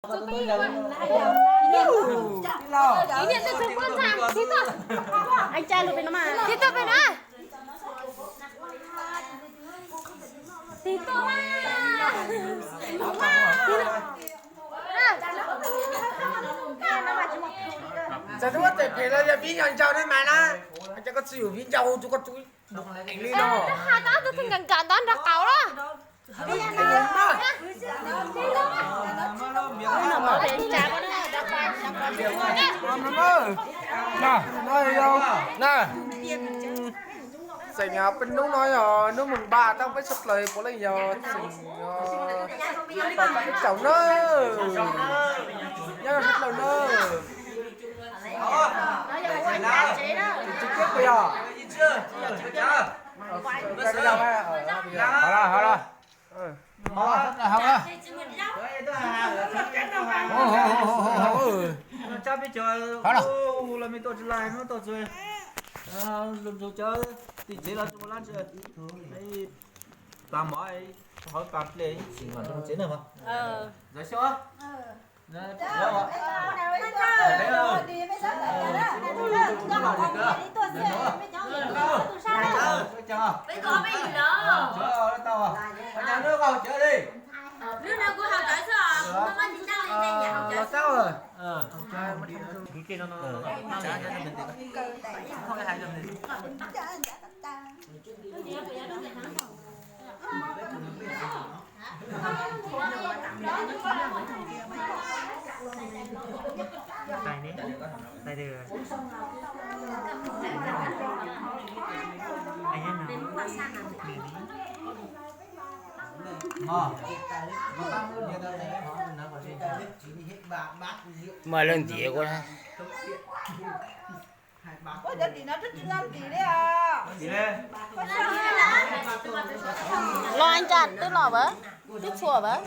Txiv tuaj pem no. Txiv tuaj. Txawm tus muab tes phem los yog vib ncaus ncaus ne mas na, ces koj tsis yus vib ncaus tus koj tsis li no. Hais tau ob tug nkam nkam ntawd nrog qaum los. Xeem peb hnub no yog hnub mùng ba tau peb sawv dlawg puav leej yog xeem tos tau peb caug na, nyob sawv dlawg na. Tus tswv kiab puas yog? Hauv los, hauv los. Tsab peb cov hu los me tuaj tsis laj hnub tuaj txug, cov tim tsev los tsis ua lab ntsis, pas mov hauv pas ple tsev na. Ntxawm xyoo. Mas leej ntiav kuv na. Los ntsa twb los vas, twb txhua vas.